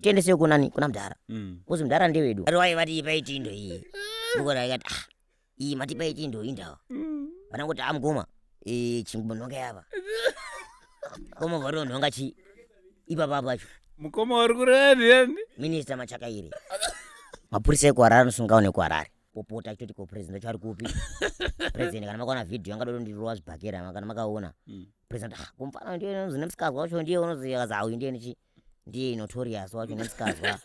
Tiendesei kunani kuna mudhara. Kuzi mudhara ndewedu. Ari vati ipai tindo iyi. Ndikona ikati ah iyi matipai tindo indawa. Vanangoti ah mukoma eh chingonhonga yava. Koma varonhonga chi ipapa pacho. Mukoma uri kureva ndiani? Minister Machakaire. Mapurisa ekuHarare anosungawo nekuHarare. Popota achitoti ko president wacho ari kupi? President kana makaona video angadodo ndirova zvibhakera kana makaona. President ah kumfana ndiye unonzi nemusikazwa wacho ndiye unonzi akazi uyu ndiye nechi ndiye notorious wacho nemusikazwa.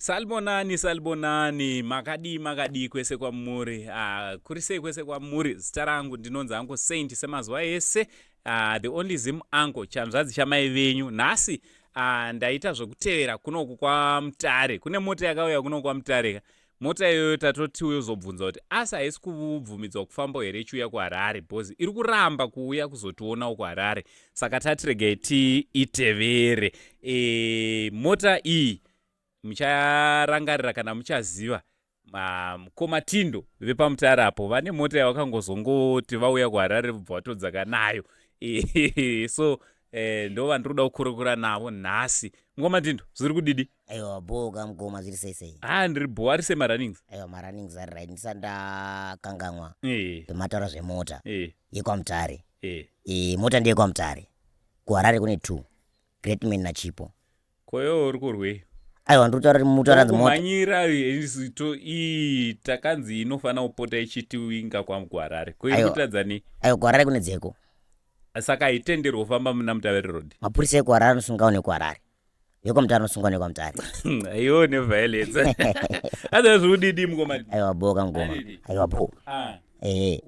Salibonani, salibonani, makadii makadii kwese kwamuri. Ah, kuri sei kwese kwamuri? Zita rangu ndinonzi Uncle Saint semazuva ese. Ah, the only Zim uncle, chanzvadzi chamai venyu. Nhasi ah, ndaita zvekutevera kunoku kwaMutare. Kune mota yakauya kuno kwaMutare ka. Mota iyoyo tatoti uyozobvunza kuti asi haisi kubvumidzwa kufamba here ichiuya kuHarare because iri kuramba kuuya kuzotionawo kuHarare. Saka tati regai tiitevere. E, mota iyi mucharangarira kana muchaziva mukoma Tindo vepaMutare apo vane mota yavakangozongoti vauya kuHarare vobva vatodzaka nayo. E, so e, ndo vandiri kuda kukurukura navo nhasi. Mukoma Tindo, zviri kudidi? Aiwa bhoo ka mukoma, zviri sei sei? Ah, ndiri bhoo, ari sei marunnings? Aiwa marunnings ari right, ndisati ndakanganwa pemataura zvemota yekwaMutare. Mota ndeyekwaMutare, kuHarare kune two, Greatman naChipo. Ko iwe uri kurwei? Aiwa ndiri kutaura kuti mutaura hanzi mota. Kumhanyira to iyi takanzi inofanira kupota ichitiwinga kuHarare. Ko iri kutadza nei? Aiwa kuHarare kune dzeko. Saka haitenderwi kufamba muna Mutaveri Road. Mapurisa ekuHarare anosungawo nekuHarare. YekwaMutare anosungwa nekwaMutare. Aiwa ne violence. Aza zviudidi mukoma. Aiwa bho ka mukoma. Aiwa bho. Ah.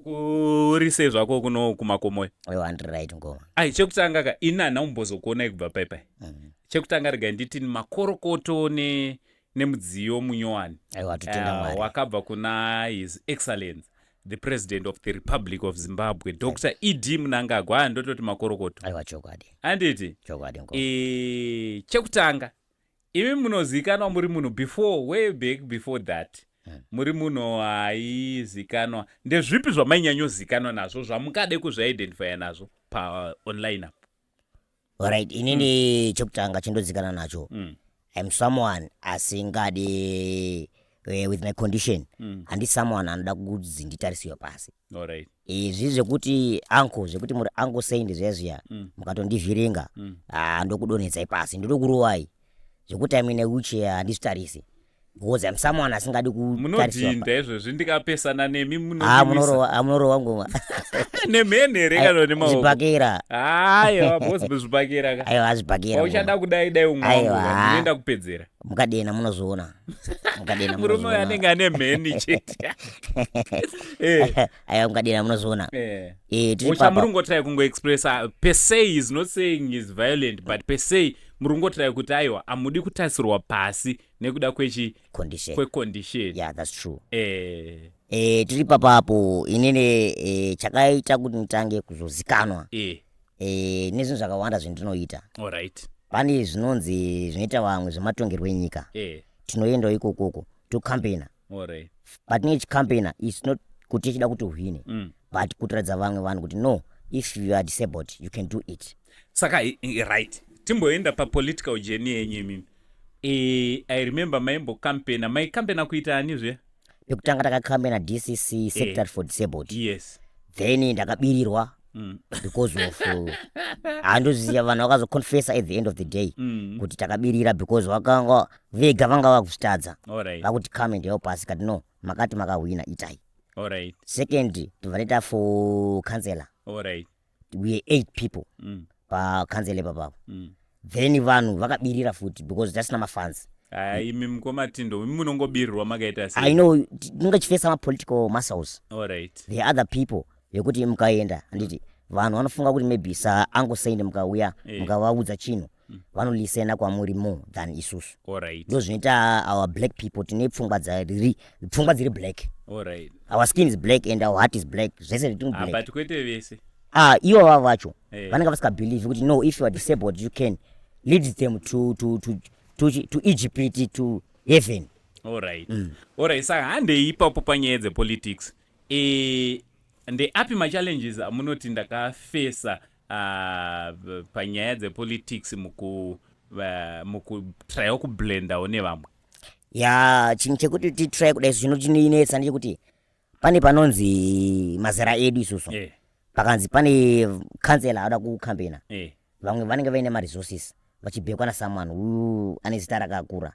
Uri sei zvako kuno kumakomoyo? Aiwa ndiri right mukoma. Ai chekutanga ka ini handina kumbozokuonai kubva pai pai. Chekutanga regai nditi makorokoto ne nemudziyo munyowani. Aiwa totenda Mwari. Wakabva kuna His Excellence the President of the Republic of Zimbabwe Dr. ED Mnangagwa, ndototi makorokoto. Aiwa chokwadi. Anditi? Chokwadi mukoma. Chekutanga imi munozikanwa muri munhu before way back before that muri munhu aizikanwa ndezvipi zvamainyanyozikanwa nazvo zvamungade kuzviidentifya nazvo paonline apo? Alright, inini chekutanga chindozikanwa nacho I'm someone asingadi with my condition handi someone anoda kunzi nditarisirwe pasi. Alright. Izvi zvekuti uncle, zvekuti muri uncle saint zviya zviya mukatondivhiringa ndokudonhedzai pasi, ndotokurovai zvekuti I'm in a wheelchair handizvitarisi because I'm someone asingadi kutarisirwa. Munodhinda izvozvi ndikapesana nemi munodiwisa. Munorowa, munorowa ngoma. Nemheni here kana nemaoko? Zvibhakera. Aiwa boss zvibhakera ka. Aiwa zvibhakera. Uchada kudai dai umwe wangu ndinoenda kupedzera. Mukadena munozoona. Mukadena munozoona. Murume anenge ane mheni chete. Aiwa mukadena munozoona. Tiri papa. Muri kungotry kungoexpressa per se is not saying is violent but per se muri kungotry kuti aiwa amudi kutarisirwa pasi nekuda kwechi condition. Kwecondition. Yeah, that's true. Tiri papapo inini chakaita kuti nditange kuzozikanwa. Nezvinhu zvakawanda zvendinoita. Alright. Pane zvinonzi zvinoita vamwe zvematongerwo enyika. Tinoendawo ikokoko tocampaigna. Alright. Patinenge tichicampaigna it's not kuti tichida kuti uhwine but kutaridza vamwe vanhu kuti no, if you are disabled you can do it. Saka right, timboenda papolitical journey yenyu imimi. I remember maimbocampaigna, maicampaigna kuita ani zviya? Pekutanga takacampaigna DCC Secretary for Disabled. Yes. Then ndakabirirwa because of handoziva vanhu vakazoconfessa at the end of the day kuti takabirira because vakanga vega vanga vakuzvitadza. Alright. Vakuti come and help us, kati no, makati makahwina itai. Alright. Second, tobva for councillor. Alright. We are 8 people pa council ipapapo. Then vanhu vakabirira futi because tasina mafans. Imi mukoma Tindo, imi munongobirirwa makaita sei? I know tinenge tichifesa mapolitical muscles. Alright. The other people yekuti mukaenda handiti vanhu vanofunga kuti maybe sa Uncle Saint mukauya mukavaudza chinhu vanolisena kwamuri more than isusu. Alright. Ndo zvinoita our black people, tine pfungwa dziri pfungwa dziri black. Alright. Our skin is black and our heart is black. Zvese zviri black. But kwete vese. Ivo vava vacho vanenge vasingabelieve kuti no, if you are disabled you can lead them to Egypt, to heaven. Alright. Alright, saka handei ipapo panyaya dzepolitics. Ndeapi machallenges amunoti ndakafesa panyaya dzepolitics mukutryawo kublendawo nevamwe? Ya, chinhu chekuti titry kudai chinotinetsa ndechekuti pane panonzi mazera edu isusu, pakanzi pane kansela ada kucampaigna, vamwe vanenge vaine maresources, vachibhekwa nasomeone uyu ane zita rakakura,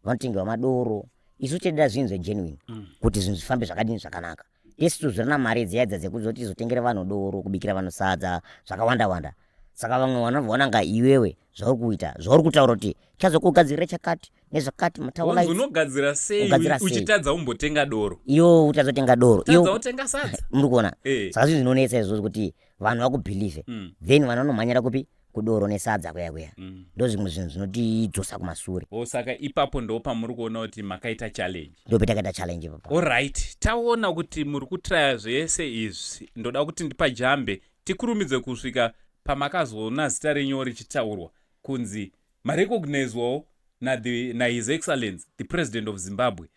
vanotengewa madoro. Isu tinoda zvinhu zvegenuine kuti zvinhu zvifambe zvakadini, zvakanaka. Tesi tozvirina mari dziyadza dzekuzoti tizotengera vanhu doro, kubikira vanhu sadza, zvakawanda wanda. Saka vamwe vanobva nga iwewe zvauri kuita, zvauri kutaura kuti chazokugadzirira chakati nezvakati. Wanzi mataura unogadzira sei Ugadzira sei? Uchitadza umbotenga doro? Iwo utazotenga doro. Tadza Iwo utenga sadza. Muri kuona? Saka zvinhu zvinonetsa izvozvo kuti vanhu vakubelieve, then vanhu vanomhanyira kupi? Kudoro nesadza kuya kuya. Ndo zvimwe zvinhu zvinotidzosa kumasure. O, saka ipapo ndo pamuri kuona kuti makaita challenge? Ndo petakaita challenge ipapo. Alright, taona kuti muri kutraya zvese izvi. Ndoda kuti ndipajambe, tikurumidze kusvika pamakazoona zita renyu richitaurwa kunzi marecognizwawo naHis Excellence the President of Zimbabwe.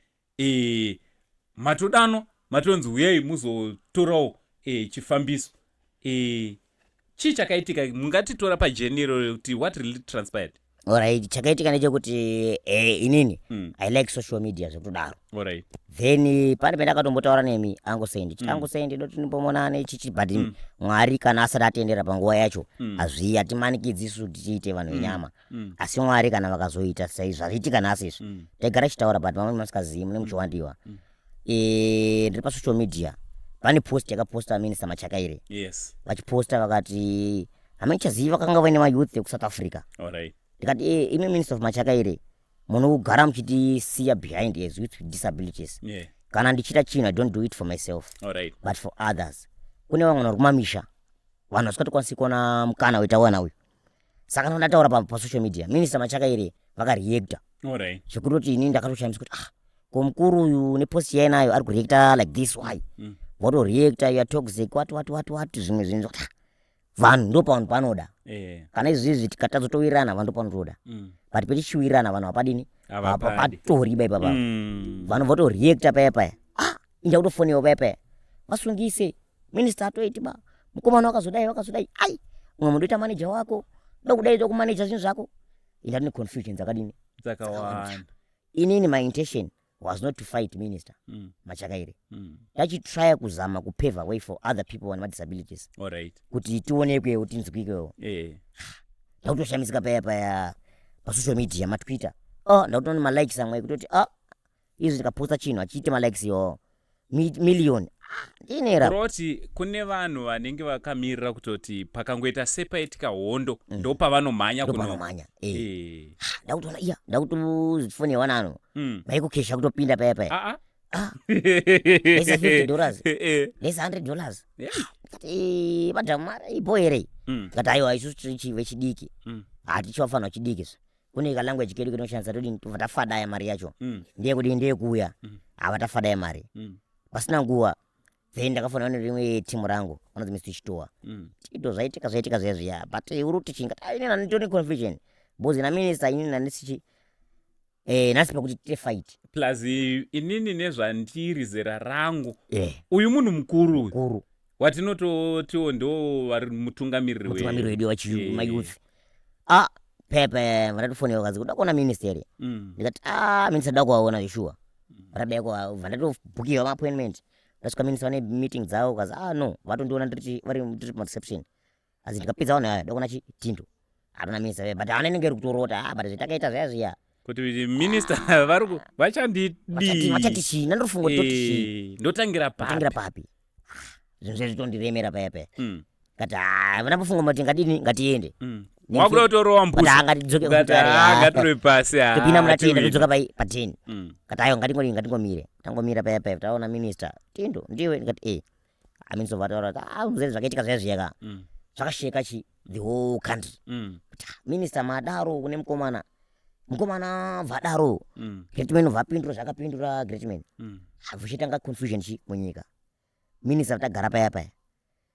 Matodanwa, matonzi uyai muzotorawo chifambiso. Chii chakaitika? Mungatitora pajourney iroro kuti what really transpired? Alright, chakaitika ndechekuti inini I like social media zvekutodaro. Then pane pendakatombotaura nemi angosendi chiti angosendi doti ndimbomonane chichi, but Mwari kana asati atendera panguva yacho, hazvi hatimanikidzi isu tichiite vanhu venyama. Asi Mwari kana vakazoita saizvo zvazviitika nhasi izvi, taigara tichitaura, but mamwe masikazivi mune muchiwandiwa. Ndiri pasocial media, pane post yakaposta Minister Machakaire. Vachiposta vakati hamenchazivi vakanga vaine mayouth ekuSouth Africa. Ndikati, imi Minister of Machakaire, munogara muchitisiya behind as youth with disabilities. Kana ndichiita chinhu, I don't do it for myself, but for others. Kune vamwe vari kumamisha, vanhu vasingatokwanisi kuona mukana wetawana uyu. Saka ndataura pasocial media, Minister Machakaire vakareacta zvekutoti inini ndakatoshamisa kuti, ah, ko mukuru uyu nepost yainayo ari kureacta like this, why? Votoreacta, "You are toxic," what what what what, zvimwe zvinhu zvekuti, ah, vanhu ndo pavanhu panoda. Kana izvizvi tikatadzotowirirana, vanhu ndo panotoda. But petichiwirirana, vanhu hapadini? Havapadi. Hapatori ipapa. Vanhu votoreacta paya paya. Ah, inda kutofoniwa paya paya, vasungise minista, atoiti ba mukomana wakazodai, wakazodai. Ai, umwe munhu oita manager wako, ndokudai, tokumaneja zvinhu zvako. Inda tine confusion dzakadini? Dzakawanda. Inini my intention was not to fight Minister Machakaire. Tachitrya kuzama kupave way for other people vane madisabilities kuti tionekwewo, tinzwikewo. Ndakutoshamisika paya paya pasocial media, matwitter, oh, ndakutoona malikes amwe ekutoti, ah, izvi ndikaposta chinhu achiite malikes iwawo million. Ah, ndinera. Kuroti kune vanhu vanenge vakamirira kutoti pakangoita sepaitika hondo, ndo pavanomhanya kuno. Ndopanomhanya. Ndakutoona iya, ndakutofonewa nano vaikukesha kutopinda paya paya. Ah, ah. Ah, lesa $50, lesa $100. Ndikati, "Madhamu, mari ipo here?" Ndikati, "Aiwa, isusu tiri vechidiki, hatichivafanira vechidiki. Zve kune kalanguage kedu kenoshandisa, todini, tobva tafadaya mari yacho." Ndeyekudii? Ndeyekuuya. Hava tafadaya mari. Pasina nguva then ndakafonera nerimwe timu rangu vanonzi Mr Chitowa. Ito zvaitika, zvaitika zviya zviya, but uri kuti chinga inini handitone confusion because naminister inini handisichi nhasi pakuti tite fight. Plus inini nezvandiri, zera rangu, uyu munhu mukuru uyu kuru watinototiwo ndo vari mutungamiriri mutungamiriri wedu wachimayouth. Ah, pepe vandatofonera kazi kuda kuona minister here. Ndikati, "Ah, minister da kuvaona zveshuwa." Vadai vandatobhukiwa maappointment. Ndasvika, minister vane meeting dzavo. Kazi, "Ah, no." Vatondiona ndiri vari ndiri pamareception. Azi ndikapedza vanhu aya, ndakuona chitindo hatona minister, but haana inenge iri kutorota. Ah, but zvatakaita zviya zviya. Kuti minister vari vachandidii? Vachati chii? Nandofunga kuti toti chii? Ndotangira papi? Tangira papi? Zvinhu zvezvi tondiremera paya paya. Kati, "Ah, vandambofunga kuti ngadini, ngatiende." Wakuda kutorowa But mbuzi. ah, ngatidzoke Ukati, kuMutare, "Ah, ah." ngatirove pasi, ah, Topinda muna tenda. tiwine." Todzoka pai pa10. Kati, "Aiwa, ngatingodini, ngatingomire." Tangomira paya paya, taona minister. "Tindo, ndiwe?" Ndikati, "Eh." Aminso vataura kuti, "Ah, muzere zvakaitika zviya zviya ka, zvakasheka chi the whole country." Kuti, "Ah, minister madaro kune mukomana, mukomana bvadaro." Greatman vapindura zvakapindura greatman. Zvichitanga confusion chi munyika. Minister tagara paya paya.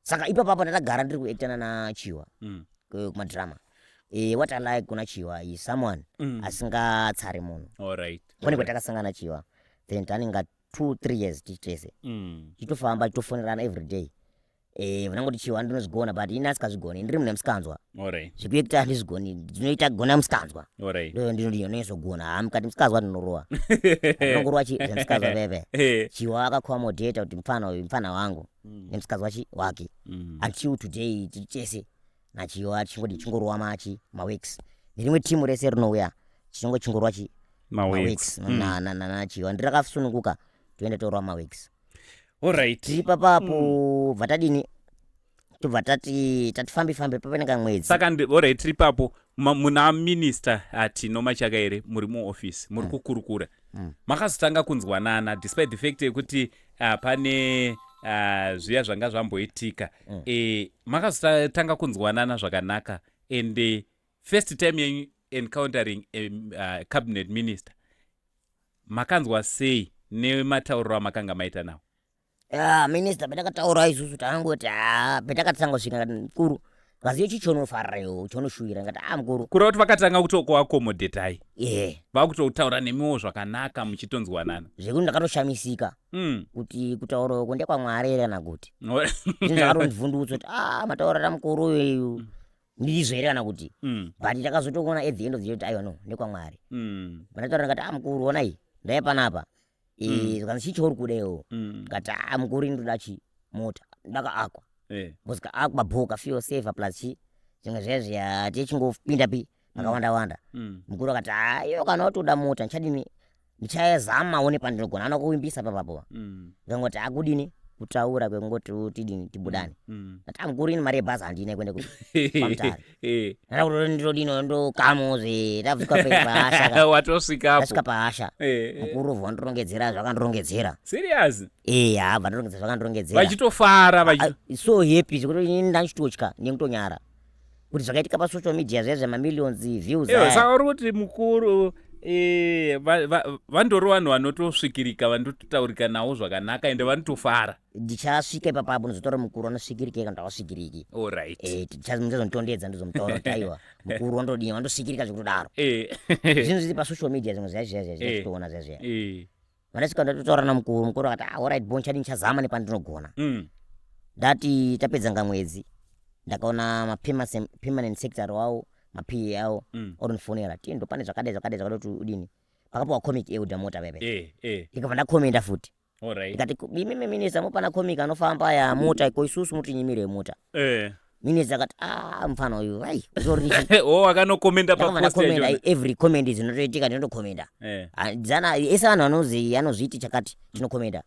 Saka ipapo ndatagara ndiri kuactana naChiwa kumadrama. What I like kuna Chiwa is someone asingatsari munhu. Kune kwatakasangana Chiwa, then taninga 2 3 years tichitese, tichitofamba, tichitofonerana every day. Vanangoti chiwa ndinozvigona, but ini asikazvigoni, ndiri munhu emusikanzwa. Alright. Zvekuekta handizvigoni, ndinoita gona musikanzwa. Alright. Ndo ndinonyatsoigona. Ha, mukati musikanzwa ndinorowa, ndinongorowa chi zvemusikanzwa pepe. Chiwa akaaccommodata kuti mufana uyu mufana wangu nemusikanzwa chi wake. Until today tiri tese nachiwa, tichingoti chingorowa machi maworks nerimwe timu rese rinouya, chinongo chingorowa chi maworks. Maworks nachiwa, ndirakasununguka, toenda torova maworks. Alright. Tiri papapo, bva tadini, tobva tati tatifambi fambi papanenge mwedzi. Saka alright, tiri papo, muna Minister Tino Machakaire, muri muoffice, muri kukurukura. Makazotanga kunzwanana despite the fact yekuti pane zviya zvanga zvamboitika. Makazotanga kunzwanana zvakanaka, and first time yenyu encountering a cabinet minister, makanzwa sei nematauriro amakanga maita nawo? Ah, minister patakataura isusu tangoti, a, patakatangosvika ngati, "Mukuru, ngaziyo chi chonofarira chonoshuwira?" Ngati, "A, mukuru." Kureva kuti vakatanga kutokuaccommodatai? Ye. Vakutotaura nemiwo zvakanaka, muchitonzwanana? Zvekuti ndakatoshamisika kuti kutaura uku ndekwamwari here kana kuti zvinhu zvakatondivhundutsa kuti, a, mataurira mukuru uyu ndizvo here kana kuti. But takazotoona at the end of the day kuti aiwa, no, ndekwamwari. Pandataura ndikati, "A, mukuru, onai, ndaiya panapa." Zvikanzi, "Chii chauri kuda iwo?" Ndikati, "A, mukuru, ndoda chi mota, ndakaakwa." Because kaakwa bhoka fuel saver plus chi zvimwe zvezviya, tichingopinda pi pakawanda wanda. Mukuru akati, "A, iyo kana watoda mota, ndichadini, ndichazama one pandinogona." Ana kuimbisa papapo. Ndikangoti, "Akudini kutaura kwekungoti tidini, tibudane." Ndati, "A, mukuru, ini mari yebhazi handina kuende kwaMutare." Ndada ndodini, ndokamozve tabvika pahasha ka. Watosvikapo. Tasvika pahasha. Mukuru bva wandirongedzera zvakandirongedzera. Serious? Ha, bva ndirongedzera zvakandirongedzera. Vachitofara Ah, so happy zvekuti ini ndachitotya nekutonyara kuti zvakaitika pasocial media zviya zvemamillions views Ewe, aya. Saka uri kuti mukuru vandori vanhu vanotosvikirika, vanototaurika navo zvakanaka, ende vanotofara? Ndichasvika ipapapo, ndizotaura mukuru anosvikirike kana kuti awasvikiriki. Ndichazonditondedza, ndizomutaura kuti aiwa, mukuru wandodini, wandosvikirika zvekutodaro. Zvinhu zviri pasocial media, zvimwe zviya zviya zviya zvichitoona zviya zviya. Vandasvika ndatotaura namukuru, mukuru akati, "Ah, alright, bo, ndichadini, ndichazama nepandinogona." Ndati tapedza ngamwedzi, ndakaona mapermanent secretary wavo, maPA avo, orondifonera, "Tindo, pane zvakadai zvakadai zvakadai, kuti udini." Pakapiwa Comic Elder mota pepe. Ndikabva ndakomenda futi. Ndikati, "Imimi minister, mupana Comic anofamba ya mota, ko isusu mutinyimire mota?" Minister akati, "A, mufana uyu ai utori." O, wakanokomenda Ndakabva papost ndakomenda. yachona? Every comment dzinotoitika ndinotokomenda. Dzana ese vanhu vanozi anozviiti chakati, tinokomenda.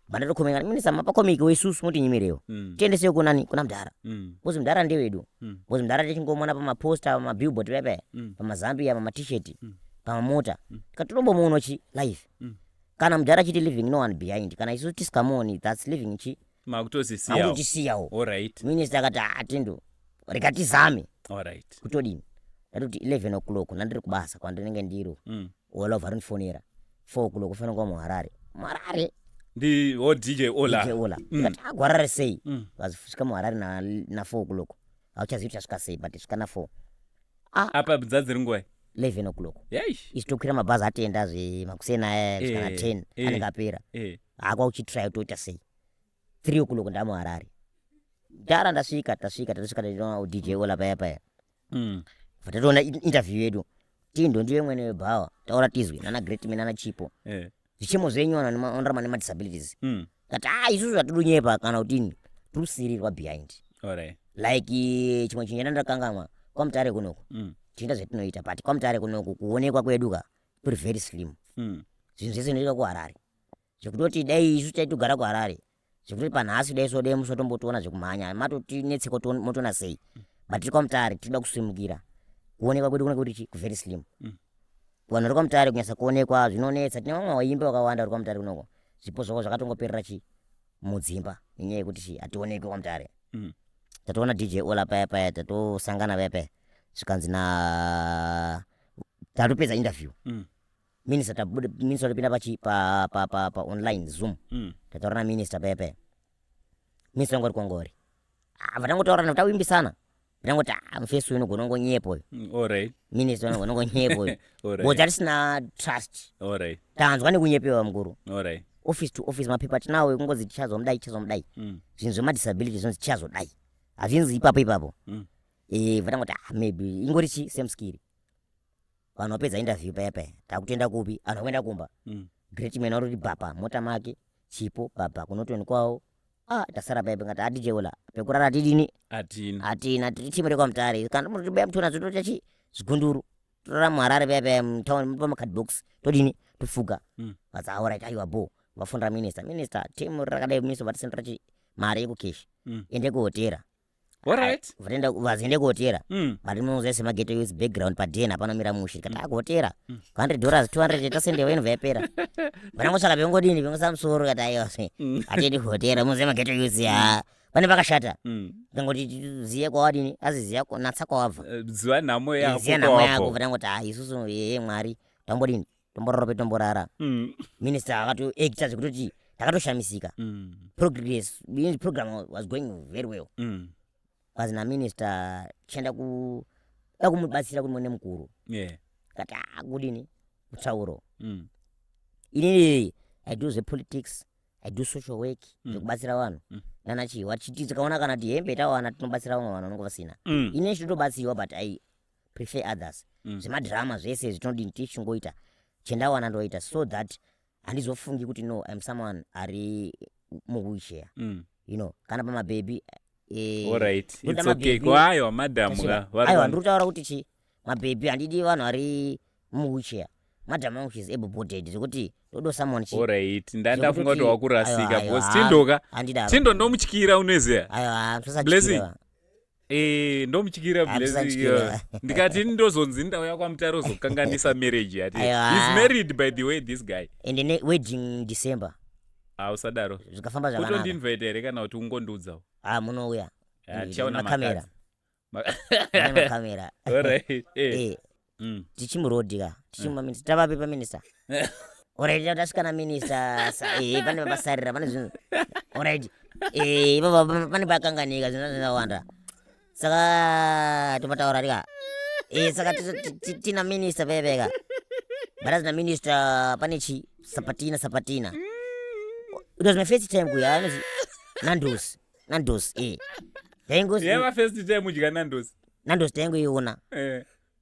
Bandatokomenda, "Minister, mapa Comic, weisusu mutinyimirewo. Tiendesewo kunani, kuna mudhara." Because mudhara ndewedu. Because mudhara tichingomona pamaposta, pamabillboard pepe, pamazambia, pamaT-shirt, pamamota. Tikatitombomuono chi live. Kana mudhara achiti "leaving no one behind", kana isusu tisikamuoni, that's leaving chi Makutozisiyawo. Makutotisiyawo. Minister akati, "Ah, Tindo, rega tizame." Kutodini, ndatoti 11 o'clock nandiri kubasa kwandinenge ndiro. Ola rindifonera 4 o'clock, ufanira kuva muHarare, muHarare. Ndi o DJ Ola? DJ Ola. Ndikati, "Agwarare sei?" Vazisvika muHarare na 4 o'clock, hauchazivi kuti tasvika sei, but svika na 4. Apa dzadziri nguvai? 11 o'clock. Yaish. Isi tokwira mabhazi, atendazve makuseni aya, svika na 10. Anenge apera. Hakwa uchitry kutoita sei, 3 o'clock ndamuHarare. Ndara ndasvika, tasvika, tatisvika, tatoona DJ Ola paya paya. Tatoona interview yedu, "Tindo, ndiwe mwene webhawa, taura tizwe nana Great Man, nana Chipo. Zvichemo zvenyu vanhu vanorarama nemadisabilities." Kati, "A, isusu hatidunyepa kana kutini, tiri behind." Like chimwe chinhu chandakangamwa, kwaMutare kunoku tinoita zvetinoita, but kwaMutare kunoku kuonekwa kwedu ka kuri very slim. Zvinhu zvese zvinoitika kuHarare, zvekutoti dai isu taitogara kuHarare, zvekutoti panhasi dai so dai musotombotiona zvekumhanya, matotinetseka kuti motoona sei. But tiri kwaMutare, tinoda kusimukira, kuonekwa kwedu kunenge kuri chi kuvery slim. Vanhu vari kwaMutare kunyatsa kuonekwa zvinonetsa. Tine vamwe vaimbi vakawanda vari kwaMutare kunoko, zvipo zvavo zvakatongoperera chi mudzimba nenyaya yekuti chi hationekwi kwaMutare. Tatoona DJ Ola paya paya, tatosangana paya paya, zvikanzi na tatopedza interview, minister tabuda, minister topinda pachi pa, pa, pa, pa online Zoom. Tataura naminister paya paya, minister wangu ari kwangori. Ah, vatangotaurana, tawimbisana, ndangoti, "Ah, mufesi uyu unogona kungonyepa uyu." Minister unogona kungonyepa uyu. Because tatisina trust. Tanzwa nekunyepewa, mukuru. Office to office, mapepa tinawo ekungozi tichazomudai, tichazomudai. Zvinhu zvemadisability zvinonzi tichazodai, hazvinzi ipapo ipapo. Vatangoti, ah, maybe ingori chi same skill. Vanhu vapedza interview paya paya, takutoenda kupi? Vanhu vakuenda kumba. Great man varoti bhapa mota make chipo bhabha kunotoni kwawo. Ah, tasara paya ngati adj Ola, pekurara tidini? Hatina. Hatina. Tiri timu rekwaMutare, kana mutibaya mutona totoita chi zvigunduru, torara muHarare paya paya mutown pamacardbox, todini? Tofuga. Vadzi, alright, aiwa bo. Vafundira minister, minister, timu rakadai, minister vatisendera chi mari yekukeshi. Ende kuhotera. Vatenda vaziende kuhotera. But munoziva semaghetto youth background, paden hapana mushe. Tikati akuhotera $100, 200 tasendewa inobva yapera. Vanangotsvaka pengodini pengosa musoro, kati aiwa, hatiendi kuhotera. Munoziva maghetto youth ya pane pakashata. Kangoti ziye kwawadini, azi ziya natsa kwawabva. Ziva nhamo yako. Ziya nhamo yako. Vatangoti, ha, isusu yeye Mwari, tombodini, tomborora petomborara. Minister akatoacta zvekutoti takatoshamisika. Progress the program was going very well. Kwazi naminister tichaenda ku da kumubatsira kuti muone mukuru. Kati, ah, kudini kutauro. Inini I do zvepolitics, I do social work, zvekubatsira vanhu. Nana chiwa tikaona kana kuti hembe tawana, tinobatsira vamwe vanhu vanonge vasina. Inini chitotobatsirwa, but I prefer others. Zvemadhirama zvese zvitinodini, tichingoita chendawana ndoita, so that handizofungi kuti no, I'm someone ari muwheelchair. Kana pamabhebhi Alright, ndoda it's okay. mabhebhi. Kwaiwa madam Tasvika. ka Aiwa, ndiri kutaura kuti chi mabhebhi handidi vanhu vari muwheelchair. Madam angu, she's able bodied, zvekuti ndodo someone chi Alright, ndandafunga kuti zvekutoti- wakurasika. Aiwa, aiwa, Because Tindoka, handidaro. Tindo ndomutyira, unoziya. Aiwa. Blessing. Musachikira. Ndomutyira. Ah, Blessing. musatyira. Ndikati ndozonzi ndauya kwaMutare uzokanganisa marriage yati. Aiwa. He's married, by the way, this guy. Ende ne wedding December. Hausadaro. Zvikafamba zvakanaka. Kutondinvite here kana kuti ungondiudzawo? Ah, munouya. Ah, tichaona. Makamera. Makadzi. Makamera. Alright. Tichimurodhika, tichimumaminista, tavapi paminista. Alright, tasvika naminista, pane papasarira, pane zvinhu. Alright, ipapa pane pakanganika zvinhu zvakawanda, saka topataura tika saka tina minista pepeka barazi na minista, pane chi sapatina sapatina. It was my first time kuya anozi Nandos, Nandos. Taingozi Yava first time udya Nandos? Nandos taingoiona,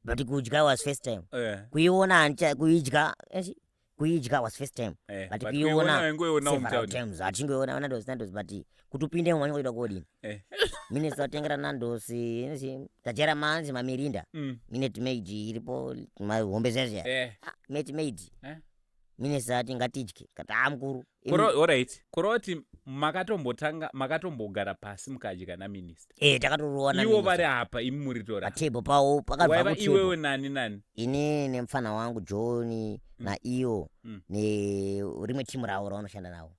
but kudya was first time. Kuiona handicha kuidya, kuidya was first time. But But kuiona kuiona waingoiona several mutauni. times, hachingoiona Nandos, Nandos, but kuti upinde wanyangoida kodini? Minista watengera Nandos inozi tajera manzi maMirinda. Minute Maid iripo, mahombe zvezviya. Minute Maid. Minista ati ngatidye, kati, a mukuru. Alright, kureva kuti makatombotanga, makatombogara pasi mukadya naminista? Takatorowana. Ivo vari apa, imi muri tora. Patable pavo pakabva Waiva kutable. iwewe nani nani? Ini nemufana wangu John naiyo nerimwe timu ravo ravanoshanda navo.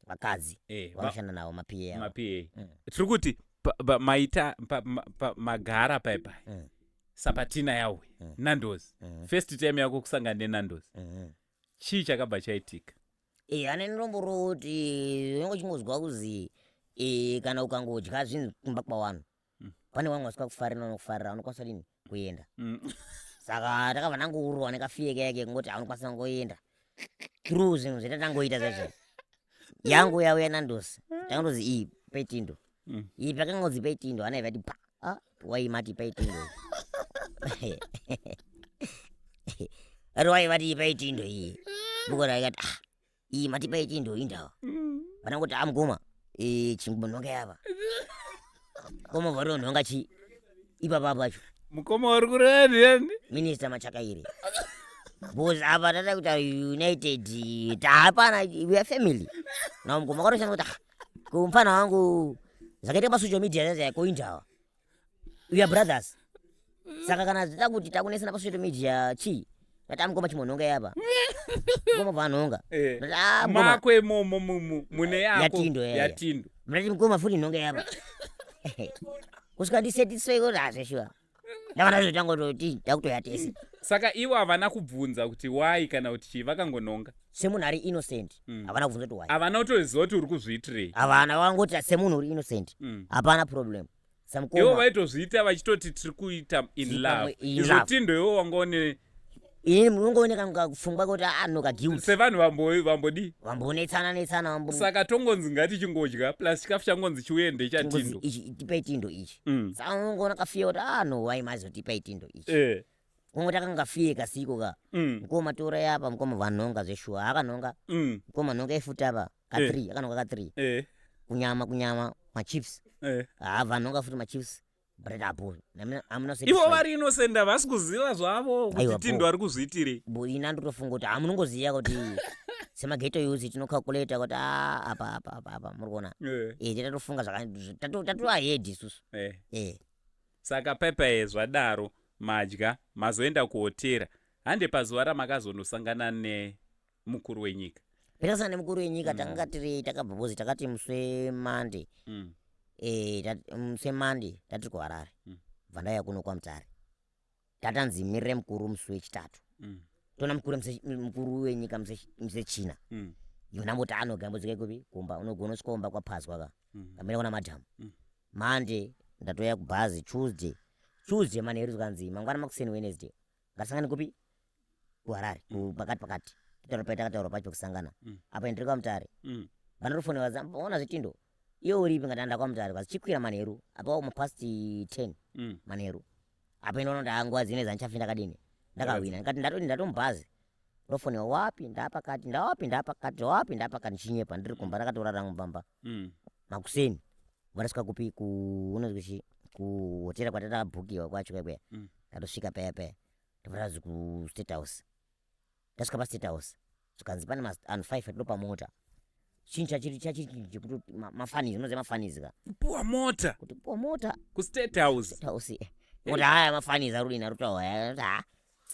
Vakadzi vanoshanda navo, maPA avo. MaPA. Tiri kuti maita magara paipai, sapatina yawe, Nandos. First time yako kusangana neNandos? Chii chakabva chaitika? Ane ndombo kuti unenge uchingozwa kuzi kana ukangodya zvinhu kumba kwavanhu, pane vamwe vasikakufarira, vanokufarira, unokwanisa dini kuenda. Saka takabva tangourwa nekafear keke kungoti haunokwanisa kungoenda through zvinhu zvetatangoita zvezvo. Yangu yauya Nandos, takandozi iyi peitindo. Iyi pakangozi peitindo, ana ivati pa, ah, waimati peitindo, ati waivati peitindo iyi bukora, ikati, ah, iyi mati peitindo indawa. Vanangoti, ah, mukoma, chimbonhonga yava koma vatonhonga chi ipapa pacho. Mukoma uri kureva ndiani? Minista Machakaire, because apa tata kuita united, taapana, we are family na mukoma kwatoshanda kuti, ah, kumufana wangu zvakaita pasocial media zazaya koindawa, we are brothers. Saka kana zvita kuti takunesana pasocial media chii, ndati, amukoma, chimonhonga yapa, mukoma bva anhonga. Ndati, ah, mukoma. Mako imomo mune yako. Yatindo, yeah. Yatindo. Ndati, mukoma, futi nhonga yapa kusvika ndisatisfy kuti hazveshuwa ndavana zvotangototi takutoya tese. Saka ivo havana kubvunza kuti why kana kuti chii, vakangononga? Semunhu ari innocent, havana kubvunza kuti why. Havana kutoziva kuti uri kuzviitirei? Havana, vakangoti semunhu uri innocent, hapana problem. Ivo Samukoma vaitozviita vachitoti tiri kuita in Tiri love. pamwe in Izvo love. Tindo, iwo wanga une Ini munongooneka pfungwa kuti anoka guilt. Sevanhu vambodii? Vambonetsana netsana vambo. Saka tongonzi ngatichingodya, plus chikafu changonzi chiuye ndechatindo. Ichi tipei tindo ichi. Saka unongoona kafear kuti, ah no, wai mazotipai tindo ichi? Kungoti akanga fear kasiko ka. Mukoma, torai apa. Mukoma vanhonga zveshuwa, akanhonga. Mukoma, nhonga ifuti apa ka 3, akanhonga ka 3. Kunyama machips. Vanhonga futi machips, bread apo hamuna. Ivo vari innocent, havasi kuziva zvavo kuti Aiwa, Tindo ari kuzviitirei. Ina ndotofunga kuti hamunongoziva kuti semaghetto youth tinocalculata kuti, ah, apa apa apa apa, muri kuona? Tatofunga tato ahead isusu. Saka pepae zvadaro, madya, mazoenda kuhotera, hande pazuva ramakazonosangana nemukuru wenyika. Petasana nemukuru wenyika, takanga tiri, takabva bozi takati musi Monday. Musi Monday tatiri kuHarare. Bva ndauya kuno kwaMutare, tatanzi mirire mukuru musi wechitatu. Toona mukuru mukuru wenyika musi weChina. Ivo ndamboti anogambudzika kupi kumba, unogona usvika kumba kwapazwa ka. Kamira kuna madhamu. Monday ndatoya kubhazi, Tuesday manheru zvikanzi mangwana makuseni, Wednesday, ngatisangane kupi? KuHarare. Pakati pakati titaura pai takataura pacho pekusangana. Apa ndiri kwaMutare. Vandotofonera, ona zvitindo, iwe uripi? Ngati anda kwaMutare, kazi chikwira manheru apa mapast 10. Manheru apa inoona kuti nguva dzine dzandichafi ndakadini, ndakahwina. Ndikati ndatoti ndatomubhazi, ndofonewa, wapi? Ndapakati, ndawapi? Ndapakati, wapi? Ndapakati, ndichinyepa, ndiri kumba, ndakatorara mubamba. Makuseni vandasvika kupi? Unonzi kuchi kuhotera kwatakabhukiwa kwacho kwekweya. Ndatosvika paya paya, ndobva kuState House. Ndasvika paState House, zvikanzi pane anhu 5 atinopa mota. Chinhu chachiri chachiri chekuti mafunnies, unoziva mafunnies ka? Kupuwa mota? Kuti kupuwa mota. KuState House? State House. Kuti haya mafunnies arudini arutaura ha,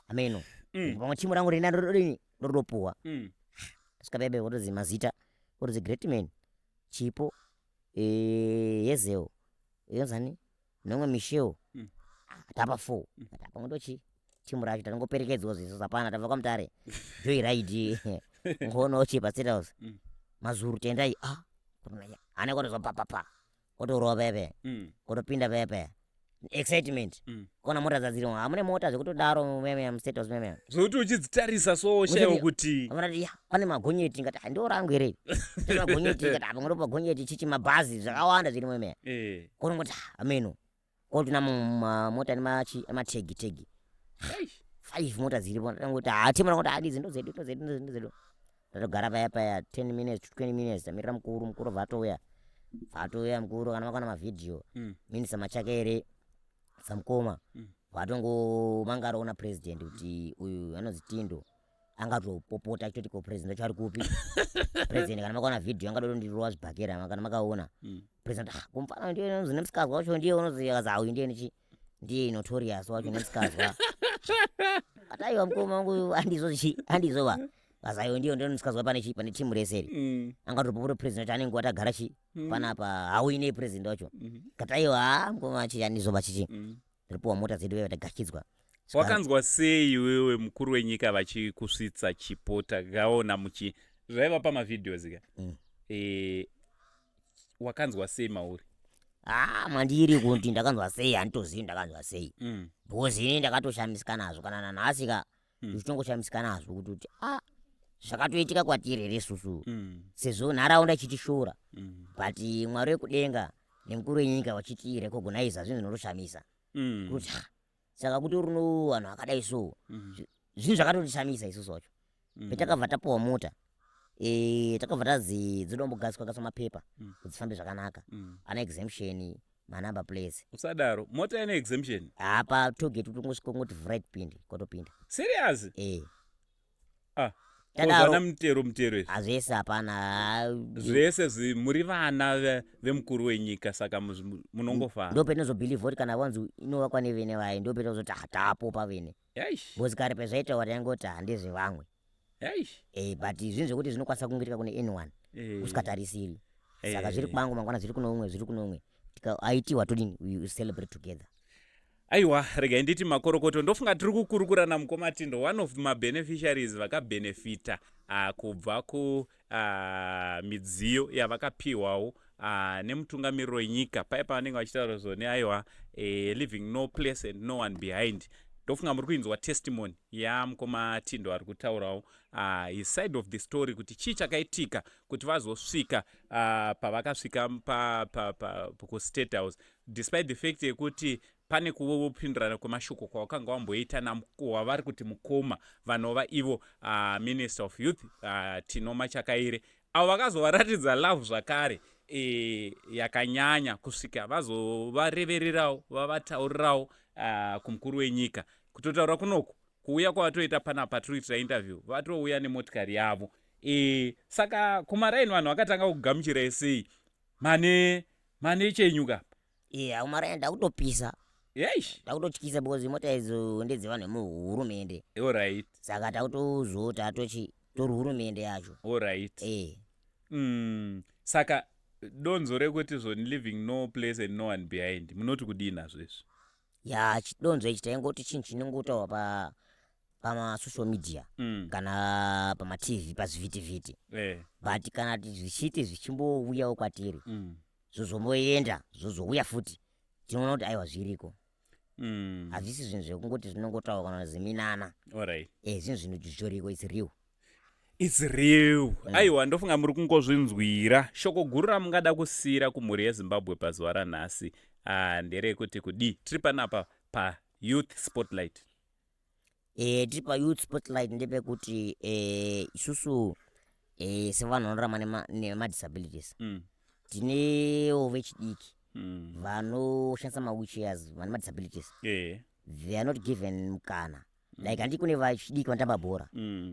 ameno. Pamwe timu rangu rina rodini rodopuwa. Svika paya paya, votozi mazita, votozi Greatman Chipo, Yezel, yonzani nomwe, Michel. Tapa 4, tapa ndochi timu racho, tatongoperekedzwa zviso sapana tabva kwaMutare, joy ride ngono chipa State House. Mazuru tendai, ah, hana kotozwa papapa, kotorova pepe. Kotopinda pepe, excitement. Kona mota dzadzirimo, hamune mota zvekutodaro meme muState House meme. Zvokuti uchidzitarisa so shaiwa kuti Vanati ya pane magonyeti, ngati, "Ah, ndo rangu here pane magonyeti?" Ngati apa ngotopa gonyeti chichi, mabhazi, zvakawanda zviri meme. Konongoti ameno kotuna mota nemachi emategi tegi. Five mota dziripo. Ndangoti hatimona kuti hadidzi ndo dzedu, ndo dzedu, ndo dzedu. Ndatogara paya paya 10 minutes to 20 minutes, tamirira mukuru. Mukuru bvatouya, bvatouya mukuru. Kana makaona mavhidhiyo, Minister Machakaire samukoma vatongomangaraona president kuti uyu anonzi Tindo angatopopota achitoti, ko president wacho ari kupi? President, kana makaona vhidhiyo, angadotondirova zvibhakera. Kana makaona president, ah, kumufana ndiye unonzi nemusikazwa wacho, ndiye unozi akazi auyu ndiye nechi ndiye notorious wacho nemusikazwa. Ataiwa mukoma wangu, handizvo chi handizvo va kazaiwo ndiyo ndiyo musikazwa pane chi pane timu rese iri. Angatopopota president anenge watagara chi panapa, hauinei president wacho. Kataiwa, ha, mukoma chi handizvo vachichi. Tiripuwa mota dzedu veve, tagachidzwa. Wakanzwa sei iwewe mukuru wenyika vachikusvitsa chipo? Takaona muchi zvaiva pamavideos ka. Wakanzwa sei mauri? Ah, mandiri kuti ndakanzwa sei, handitozivi ndakanzwa sei. Because ini ndakatoshamisika nazvo, kana nanhasi ka. Ndichitongoshamisika nazvo kuti ah, zvakatoitika kwatiri here isusu? Sezvo nharaunda ichitishora. But Mwari wekudenga nemukuru wenyika vachiti recognize, zvinhu zvinotoshamisa. Kuti ah, saka kuti runo vanhu vakadai so. Zvinhu zvakatotishamisa isusu wacho. Petakabva tapuwa mota, takabva tazi dzidombogariswa kaswa mapepa kuti dzifambe zvakanaka. Ana exemption, manumber plates. Usadaro, mota ine exemption? Apa tollgate kutongosvika kungoti vhurai tipinde, kwatopinda. Serious? Eh. Ah. Tadaro. Zvana mutero mutero izvi? Hazvese hapana. Zvese muri vana vemukuru wenyika, saka munongofara. Ndo petinozobhilivha kuti kana vanzi inovakwa nevene vaye, ndo petinozoti ah, tapo pavene. Because kare pezvaitaura taingoti handezvevamwe. But zvinhu zvekuti zvinokwanisa kungoitika kune anyone usikatarisiri, saka zviri kwangu mangwana zviri kuno umwe, zviri kuno umwe. Aitiwa todini? We celebrate together. Aiwa, regai nditi makorokoto. Ndofunga tiri kukurukura namukoma Tindo, one of mabeneficiaries vakabhenefita kubva kumidziyo yavakapiwawo nemutungamiriri wenyika paya pavanenge vachitaura zvone, aiwa, leaving no place and no one behind. Ndofunga muri kuinzwa testimony yamukoma Tindo ari kutaurawo his side of the story, kuti chii chakaitika kuti vazosvika pavakasvika pa, pa, pa, kuState House, despite the fact yekuti pane kupindirana kwemashoko kwavakanga vamboita wavari kuti mukoma vanova ivo Minister of Youth Tino Machakaire, avo vakazovaratidza love zvakare yakanyanya kusvika vazovarevererawo, vavataurirawo kumukuru wenyika. Kutotaura kunoku, kuuya kwavatoita panapa tiri kuitira interview, vatouya nemotikari yavo. Saka kumaraini vanhu vakatanga kugamuchirai sei? Mane chenyu kapa? Iya, kumaraini ndakutopisa. Yeish. Ndakutotyisa because mota idzo ndedzevanhu vemuhurumende. Saka takutozota tochi tori hurumende yacho. E. Saka donzo rekuti zvoni "leaving no place and no one behind", munoti kudii nazvo izvi? Ya, chidonzo ichi taingoti chinhu chinongotaurwa pamasocial media kana pamaTV, pazvivhitivhiti, but kana zvichiti zvichimbouyawo kwatiri, zvozomboenda, zvozouya futi, tinoona kuti aiwa, zviriko. Hazvisi zvinhu zvekungoti zvinongotaurwa kana ziminana. E, zvinhu zvitoriko, it's real. It's real. Aiwa, ndofunga muri kungozvinzwira. Shoko guru ramungada kusiyira kumhuri yeZimbabwe pazuva ranhasi nderekuti kudii? Tiri panapa paYouth Spotlight. Tiri paYouth Spotlight, ndepekuti isusu sevanhu vanorarama nemadisabilities, tinewo vechidiki vanoshandisa mawheelchairs, vane madisabilities. They are not given mukana. Like handi kune vachidiki vanotamba bhora,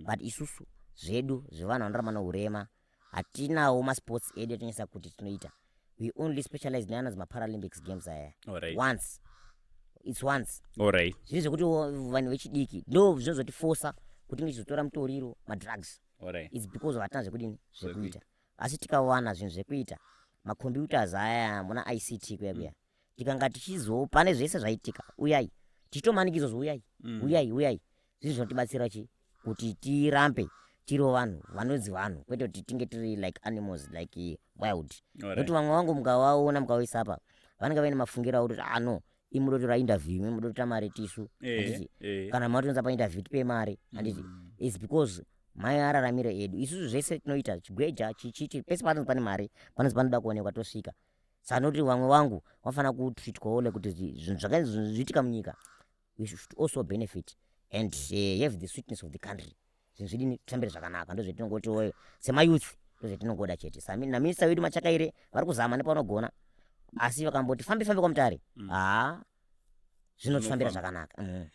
but isusu zvedu zvevanhu vanorarama neurema hatinawo masports edu atonyasa kuti tinoita. We only specialize neanonzi maParalympics Games aya. Once, it's once. Zviri zvekuti vanhu vechidiki ndo zvinozotifosa kuti tinge tichizotora mutoriro, madrugs. It's because hatina zvekudini, zvekuita. Asi tikawana zvinhu zvekuita, macomputers aya, muna ICT kuya kuya, tikanga tichizo pane zvese zvaitika, uyai, tichitomanikidzwa zvo, uyai, uyai, uyai, zvii zvinotibatsira chi kuti tirambe tiriwo vanhu vanonzi vanhu, kwete kuti tinge tiri like animals, like wild. Nekuti vamwe vangu mukavaona, mukawaisa apa, vanenge vaine mafungiro avo kuti, ah no, imudotora interview, imi mudotora mari tisu. Handiti? Kana matonza painterview, tipe mari, handiti? It's because maararamiro edu isusu, zvese tinoita chigweja, chichiti pese panonzi pane mari, panonzi panoda kuonekwa, tosvika. Saka nokuti vamwe vangu vafanira kutreatwawo like kuti zvinhu zvaka zviitika munyika, we should also benefit and have the sweetness of the country. Zvinhu zvidini, tifambire zvakanaka. Ndo zvetinongotiwo semayouth, ndo zvetinongoda chete. Naminista wedu Machakaire vari kuzama nepavanogona, asi vakamboti fambi fambi kwaMutare, haa, zvinotifambira Zvinofamba. zvakanaka.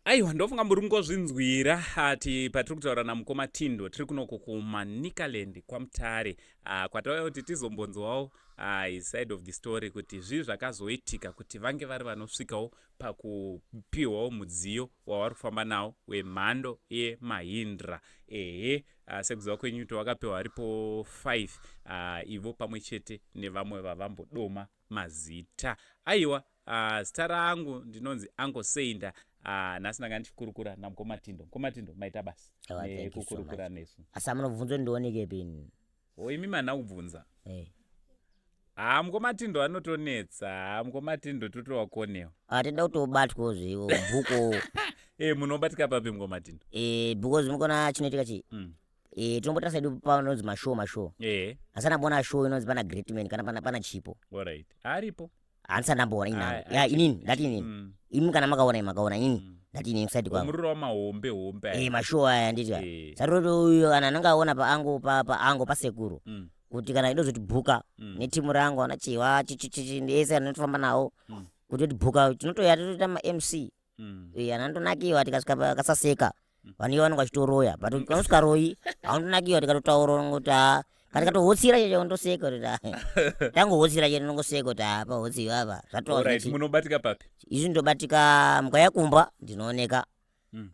Aiwa, ndofunga muri kungozvinzwira ati patiri kutaura namukoma Tindo, tiri kunoko kuManicaland kwaMutare, kwatauya kuti tizombonzwawo his side of the story, kuti zvii zvakazoitika kuti vange vari vanosvikawo pakupiwawo mudziyo wavari kufamba nawo wemhando yeMahindra. Ehe, sekuziva kwenyu kuti vakapiwa aripo 5, ivo pamwe chete nevamwe vavambodoma mazita. Aiwa, zita rangu ndinonzi Uncle Seinda. Nhasi ndanga ndichikurukura namukoma Tindo. Mukoma Tindo, maita basa Aiwa, thank you so nekukurukura nesu. Asi amunobvunza kuti ndioneke pini? O, imi mana kubvunza. Eh. Ha, mukoma Tindo anotonetsa. Ha, mukoma Tindo totovakonewa. Ah, tinoda kutobatwawo zveiwo bhuko. E, munobatika papi, mukoma Tindo? Because mukona chinoitika chi tinombota sedu panonzi mashow, mashow. Asi andamboona show inonzi pana Greatman kana pana Chipo. Alright, aripo. Handisati ndamboona inani. Ai, Ya, ai, inini ndati inini, imi kana makaona, imi makaona, inini ndati inini kuside kwangu. Muriro wamahombe hombe aya. Mashow aya, nditi saroti uyo kana anenge aona paangu paangu pasekuru, kuti kana idozoti bhuka netimu rangu ana Chiwa chichichichi ese anotofamba nawo, kuti oti bhuka, tinotoya totoita maMC. Ana anotonakiwa tikasvika pakasaseka, vanhu ivo vanenge vachitoroya, but vanosvika royi haundonakiwa. Tikatotaura kuti ha, kana tikatohotsira cheche, undoseka kuti ha, tangohotsira chete, unongoseka kuti ha, pahotsiwa apa zvatova. Munobatika papi? Izvi ndobatika, mukauya kumba ndinooneka,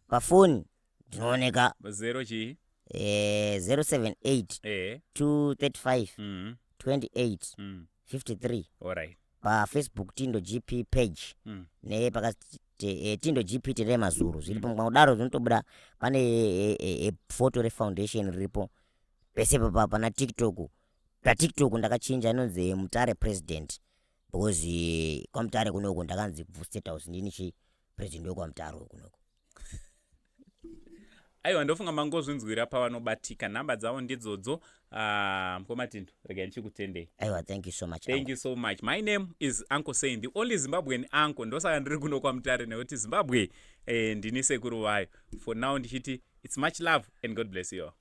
pafoni ndinooneka. Zero chii? 078 235 28 53. PaFacebook Tindo GP page, nepakati Tindo GP Tendai Mazuru zviripo. Mukadaro zvinotobuda. Pane foto refoundation riripo pese papa pana TikTok. PaTikTok ndakachinja, inonzi Mutare President, because kwaMutare kunoku ndakanzi State House ndini chi President wekwaMutare kunoko. Aiwa, ndofunga mangozvinzwira pavanobatika. Nhamba dzavo ndidzodzo. Mukoma Tindo, regai ndichikutendei. Aiwa, thank you so much. Thank you so much. My name is Uncle Saint, the only Zimbabwean uncle. Ndosaka ndiri kuno kwaMutare, nekuti Zimbabwe ndini sekuru vayo. For now ndichiti it's much love and God bless you all.